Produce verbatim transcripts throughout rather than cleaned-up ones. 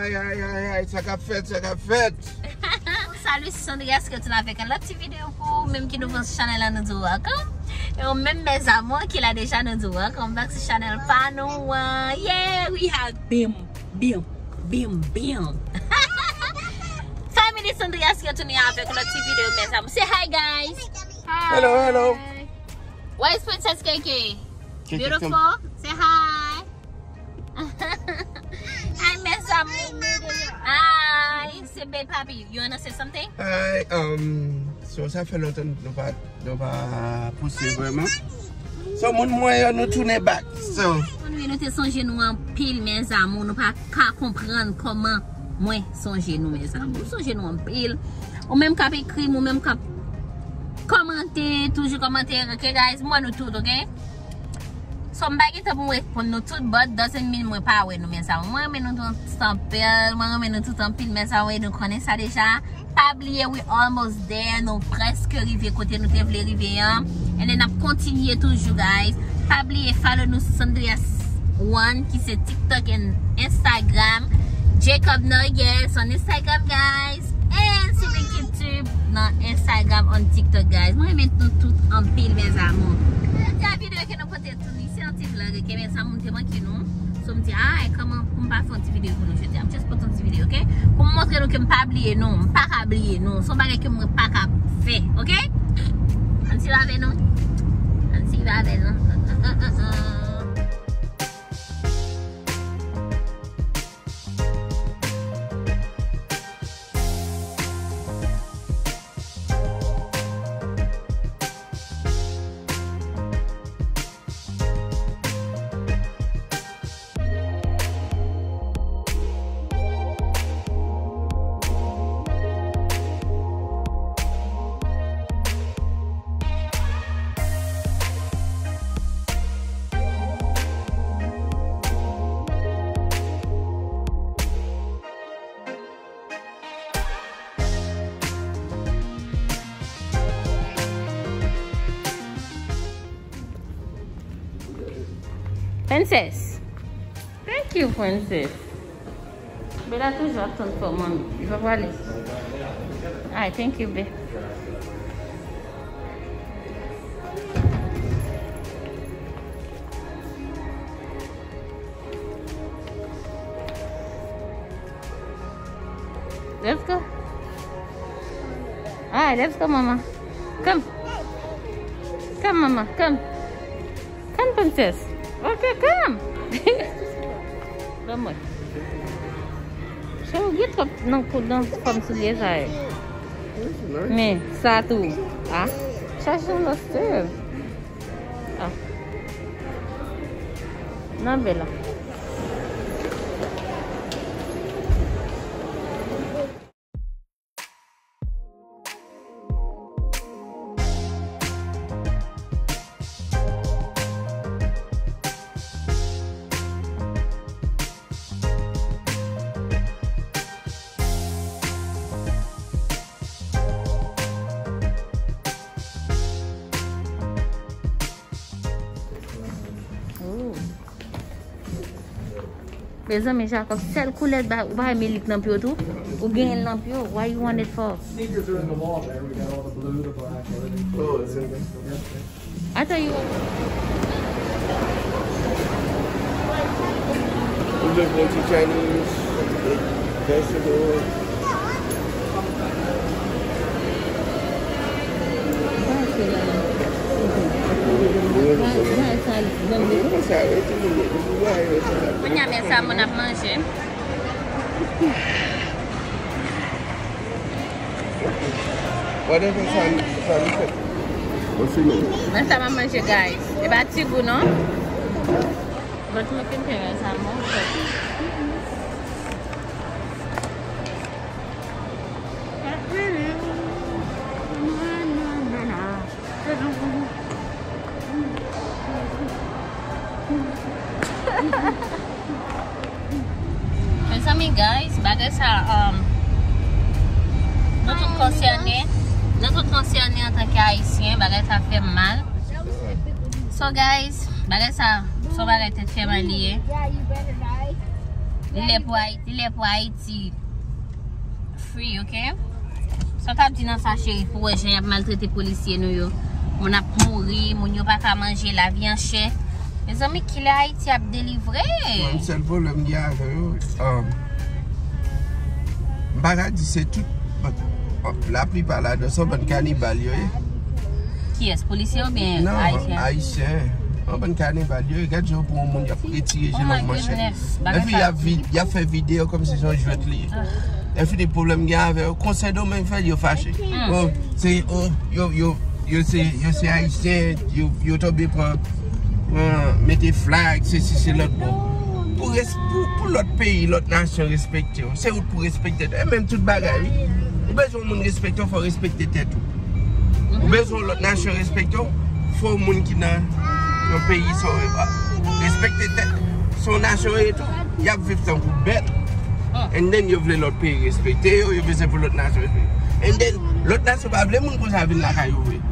Ay, ay, ay, sa k ap fèt, sa k ap fèt. Salut, Sandria, eske w tounen avèk yon lòt ti videyo pou ou menm ki nouvo sou chanèl la, nou di w welcome. E ou menm, mes amours, ki la deja, nou di w welcome back sou chanèl pa nou an. Yeah, we have bim, bim, bim, bim. Family Sandria, eske w tounen avèk yon lòt ti videyo, mes amours. Say hi, guys. Hello, hello. Where is Princess K K? K K, beautiful. Say hi. Hi, mes amours. Hi, say bye, papi. You wanna say something? Hi, um, so sa fè lontan nou pa, nou pa poste vrèman. So, moun mwen yo, nou tounen back. So, moun mwen, nou te sonje nou anpil, mes amours. Nou pa ka konprann kòman mwen sonje nou, mes amours. Nou sonje nou anpil. Ou menm k ap ekri m, ou menm k ap kòmante, toujou kòmante, ok, guys? Mwen, nou tout, ok? So, m pa gen tan pou m reponn nou tout, but doesn't mean mwen pa wè nou, mes amours. Mwen renmen nou tout anpil, mwen renmen nou tout anpil, mes amours, e nou konnen sa deja. Pa bliye, we almost there, nou prèske rive kote nou te vle rive an. And then, n ap kontinye toujou, guys. Pa bliye, follow nou, Sandria One, ki se TikTok and Instagram. Jacob Noyes on Instagram, guys. And Sibling Kid Tube nan Instagram, on TikTok, guys. Mwen renmen nou tout anpil, mes amours. Jodi a, videyo ke nou pote tou, se yon ti vlog, ok, mes amours, m te manke nou. So, m di, ay, kòman pou m pa fè yon ti videyo pou nou jodi a? M just pote yon ti videyo, ok? Pou m montre nou ke m pa bliye nou, m pa ka bliye nou. Se yon bagay ke mwen pa ka fè, ok? Ann swiv avè nou. Ann swiv avè nou. Princess. Thank you, Princess. Bella toujou ap tann fò manmi. Li pa prale. Ay, thank you, babe. Let's go. Alright, let's go, mama. Come. Come, mama, come. Come, princess. Okay, come. Ban mwen. So, ou gen twòp nan kou, nan fòm soulye sa yo. Men, sa tou. Ah, chache yon lòt style. Ah. Nan Bella. Oh. Mezanmi, Jacob, sèl koulè ba-, ou pa renmen lik nan pye w tou? Ou genyen l nan pye w? Why you want it for? Sneakers are in the wall there. We got all the blue, the black, everything. Oh, it's in there. I thought you were. We just went to Chinese, ate vegetable. Kounye a, men sa moun ap manje. Men sa m ap manje, guys. E pa ti gou, non. But m fin fè men sa, mon chè. Mezanmi, guys, bagay sa, um, nou tout konsène, nou tout konsène antanke Ayisyen, bagay sa fè m mal. So, guys, bagay sa, se yon bagay tèt fè mal li ye. Li lè pou Ayiti, li lè pou Ayiti free, ok? Sa w t ap di nan sa, cheri, pou wè jan y ap maltrete polisye nou yo. Moun ap mouri, moun yo pa ka manje, lavi an chè. Mezanmi, kilè Ayiti ap delivre? Mwen, sèl pwoblèm m gen avè yo, um, m pa ka di se tout, but, uh, laplipa ladan se yon bann kanibal yo ye. Kiyès, polisye oubyen Ayisyen? Non, Ayisyen. Yon bann kanibal yo ye, gad jan yo pran yon moun, y ap retire je l ak manchèt. Epi y ap vi-, y ap fè videyo kòmsi se yon jwèt li ye. Epi de pwoblèm gen avè yo, Sendomeng fè yo fache. Oh, se, oh, yo, yo, yo se, yo se Ayisyen, yo, yo tonbe pran, pran, mete flag, se si, se lòt bò. Pou res-, pou, pou lòt peyi, lòt nasyon respekte w, se ou pou respekte tèt. E menm tout bagay, wi. Ou bezwen yon moun respekte w, fò w respekte tèt ou. Ou bezwen yon lòt nasyon respekte w, fò yon moun ki nan yon peyi sa w respekte tèt. Se yon nasyon yo ye tou. Y ap viv tankou bèt. And then yo vle lòt peyi respekte yo, yo bezwen pou lòt nasyon respekte. And then lòt nasyon pa vle moun konsa vin lakay yo vre.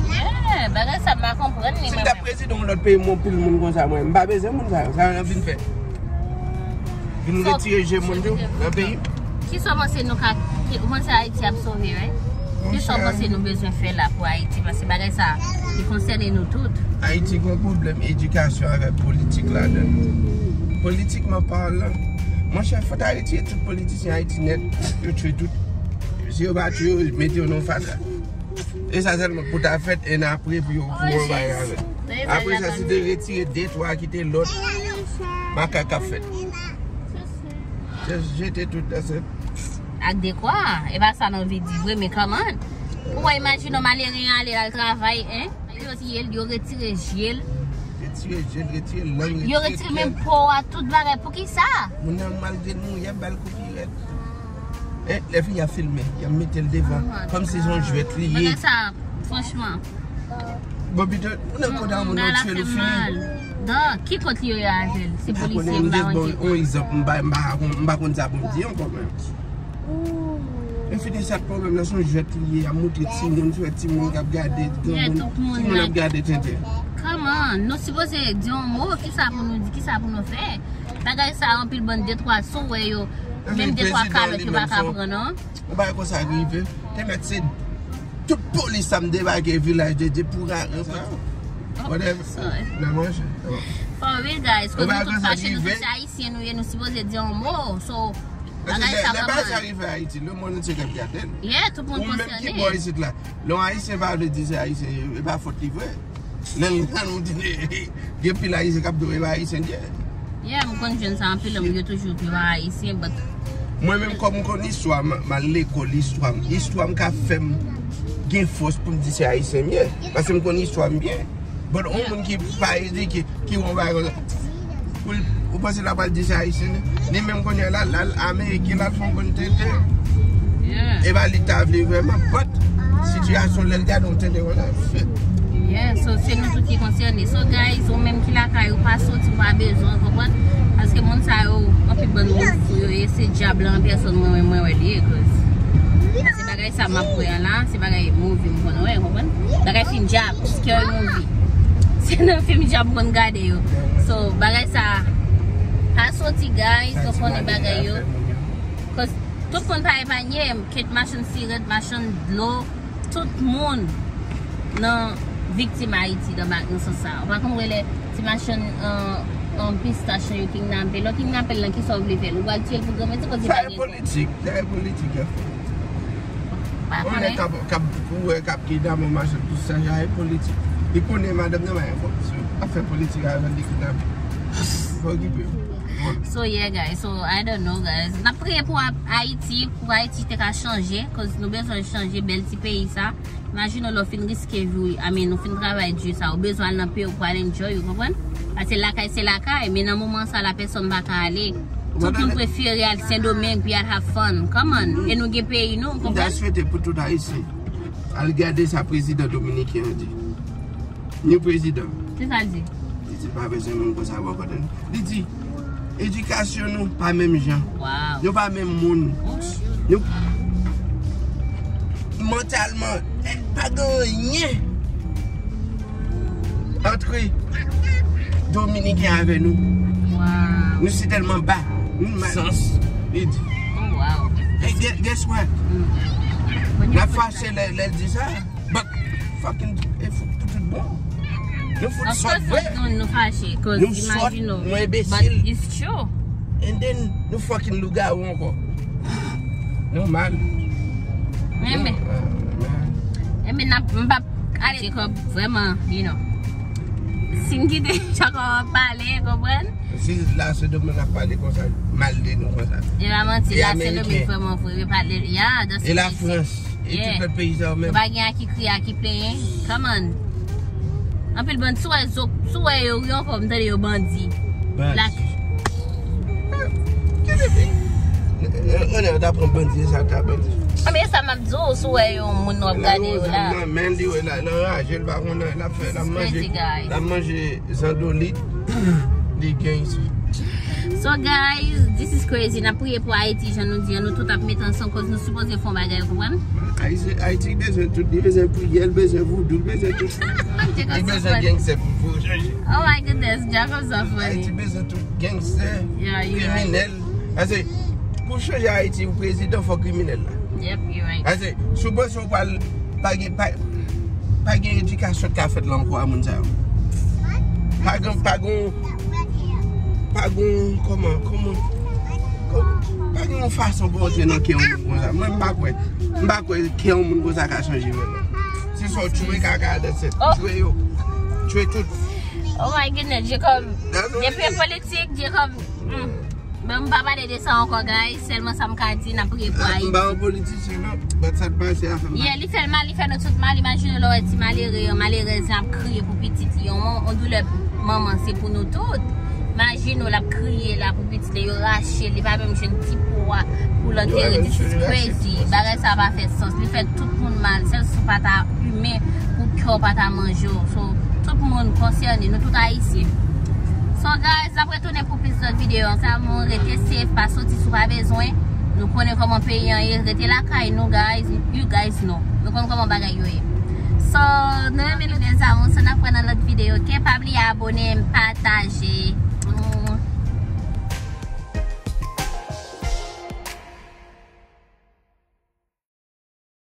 Yeah, bagay sa m pa konprann li. Si m t ap prezidan yon lòt peyi, mwen pil moun konsa mwen, m pa bezwen moun sa yo. Sa yo vin fè? Vin retire je moun yo nan peyi. Kisa w panse nou ka, ki, ou panse Ayiti ap sove, right? Kisa w panse nou bezwen fè la pou Ayiti? Paske bagay sa, li konsène nou tout. Ayiti gen yon pwoblèm edikasyon avèk politik ladan l. Politikman palan, monchè, fò ta retire tout politisyen Ayiti nèt, yo tchwe tout. Si yo pa tchwe yo, mete yo nan yon fatra. E sa sèlman pou ta fèt, and apre pou yo, pou yo bay avè. Apre sa, si te retire de, twa, kite lòt, makak ap fèt. Just jete tout nan sèt. Ak dekwa, e pa sa m anvi di vre, men kòman? Ou wè, imajine w, malere an ale al travay, en? Yo, yo retire je l. Retire je l, retire lang, yo retire menm po a, tout bagay. Poukisa? Moun nan malgre nou, y ap ba l kou pi rèd. E, lè fini ap filme, y ap mete l devan. Kòmsi se yon jwèt li ye. Bagay sa, franchman. Bon, pito, ou nan kote a moun nan tchwe l, ou fini. Dan, ki kot li yo ye avè l? Se polisye, m pa konn ki kot. Yon egzanp, m pa, m pa, m pa konn sa pou m di ankò, men. Lè fini sa, pwoblèm nan se yon jwèt li ye, y ap moutre timoun, se timoun k ap gade, granmoun, timoun ap gade tenten. Kòman? Nou sipoze di yon mo, kisa pou nou di, kisa pou nou fè? Bagay sa, anpil bann de twa, si w wè yo, menm de twa kalòt yo pa ka pran, non. Yon bagay konsa rive, te mèt se tout polis sa m debake vilaj de Dye pou ra-, whatever. Nan manje. For real, guys, cause nou tout fache, nou tout se ayisyen nou ye, nou sipoze di yon mo. So, bagay sa, lè bagay sa rive Ayiti, lemonn antye t ap gade l. Yeah, tout moun konsène. Ou menm ki bò isit la, lè yon ayisyen pa vle di se ayisyen, e pa fòt li vre. Lè l, lè nou di, gen pil ayisyen k ap di w e pa ayisyen l ye. Yeah, m konn jwenn sa anpil, yo toujou di w ayisyen, but mwen menm, kòm m konn istwa m, m al lekòl istwa m. Istwa m ka fè m gen fòs pou m di se ayisyen m ye. Paske m konn istwa m byen. But yon moun ki pa edike, ki wè yon bagay konsa, pou l, ou panse l ap al di se ayisyen li? Li menm kounye a, l al, l al Ameriken, l al fè yon konn tenten. E pa li ta vle vrèman, but sitiyasyon lè l gade yon tenten konsa, shit. Yeah, so se nou tout ki konsène. So guys, ou menm ki lakay ou, pa soti, ou pa bezwen, konprann? Paske moun sa yo, anpil bann moun fou yo ye, se dyab la an pèsòn mwen, mwen, mwen wè li ye, cause se bagay sa m ap wè an la, se bagay movie m konn wè, konprann? Bagay fim dyab, scary movie. Se nan fim dyab m konn gade yo. So, bagay sa, pa soti, guys, nou konnen bagay yo. Cause tout moun pa epanye, kèt machann sirèt, machann dlo, tout moun nan viktim Ayiti nan ba-, nan sans sa. Ou pa konprann lè ti machann, euh, euh, pistach yo kidnape. Lè w kidnape l lan, kisa w vle fè l? Ou pral tiye l pou granmesi kote pa gen. Sa e politik, sa e politik y ap fè. Yon nèg k ap, k ap, ou wè k ap kidnape yon machann pistach, sa e politik. Li konnen madanm nan pa gen fòs. Ap fè politik avè l, li kidnape. Pa okipe yo. So yeah guys, so I don't know guys. N ap priye pou Ayiti, pou Ayiti te ka chanje, cause nou bezwen chanje bèl ti peyi sa. Imajine w lè w fin riske vi w, I mean, ou fin travay di sa, ou bezwen al nan peyi w pou al enjoy, ou konprann? Paske lakay se lakay, men nan moman sa la pèsòn pa ka ale. Tout moun prefere al Sendomeng pou y al have fun. Come on, e nou gen peyi nou, ou konprann? M ta swete pou tout Ayisyen al gade sa prezidan dominiken an di. Ni prezidan. Kisa l di? Li di pa bezwen moun konsa bò kote nou. Li di, edikasyon nou pa menm jan. Wow. Nou pa menm moun. Nou mantalman, eh, pa gen anyen antre Dominiken avè nou. Wow. Nou si tèlman ba. Sans. Li di. Oh, wow. Hey, guess what? N ap fache lè, lè l di sa. But fucking, e fou pou tout bon. Nou fout sòt vre. Nou, nou fache, cause imagine, nou enbesil. But it's true. And then, nou fucking lougawou ankò. Nòmal. Men, men. E men, n ap, m p ap ale Jacob, vrèman, you know. Si m kite Jacob ap pale, konprann? Si la se demen n ap pale konsa, mal de nou konsa. E pa manti, la se demen vrèman vre, yo pale, yeah, that's crazy. E la Frans, e tout lòt peyi sa yo menm. Yo pa gen a ki kriye, a ki plenyen. Come on. Anpil bandi, si w wè zòk, si w wè yo ri ankò, m tande yo bandi. Bandi. Kite fi. Ann, ta pran bandi, sa ta bandi. A, men sa m ap di w, si w wè yon moun w ap gade yo la. Nan men li, wè, la, nan raje, l pa konnen, l ap fè, l ap manje, l ap manje zandolit, li gen isi. So, guys, this is crazy. N ap priye pou Ayiti, jan nou di an, nou tout ap met ansanm, cause nou sipoze fè yon bagay, ou konprann? Ayiti, Ayiti bezwen tout, li bezwen priyè, li bezwen voudou, li bezwen tout. Li bezwen gangstè pou, pou chanje. Oh my goodness, Jacob, sa funny. Ayiti bezwen tout, gangstè, kriminèl. Paske pou chanje Ayiti, pou prezidan, fò kriminèl la. Yep, you're right. Paske si w panse w pral, pa gen, pa, pa gen edikasyon k ka fèt la ankò a moun sa yo. Pa gen, pa gen, pa gen, kòman, kòman, kòman, pa gen yon fason pou antre nan kè yon moun konsa. Mwen, m pa kwè, m pa kwè kè yon moun konsa ka chanje vrèman. Se sa w tchwe kaka a dan sèt. Tchwe yo. Tchwe tout. Oh my goodness, Jacob. Depi politik, Jacob. Bon, m pa pale de sa ankò, guys. Sèlman sa m ka di, n ap priye pou Ayiti. M pa yon politisyen, non. But sa t pase a fè m mal. Yeah, li fè l mal, li fè nou tout mal. Imajine w lè w wè ti malere an, malerèz lan ap kriye pou pitit li. Yon, yon doulè manman, se pou nou tout. Imajine w, l ap kriye la pou pitit li, yo rache l, li pa menm jwenn ti po a pou l antere. This is crazy. Bagay sa pa fè sans. Li fè tout moun mal. Sèl si w pa ta imen, pou kè w pa ta manje w. So, tout moun konsène, nou tout ayisyen. So, guys, n ap retounen pou plis lòt videyo. Sa, moun, rete safe, pa soti si w pa bezwen. Nou konnen kòman peyi an ye, rete lakay nou, guys. You guys know. Nou konn kòman bagay yo ye. So, nou renmen nou bèl zanmi, so n ap wè nan lòt videyo, ok? Pa bliye abone, pataje.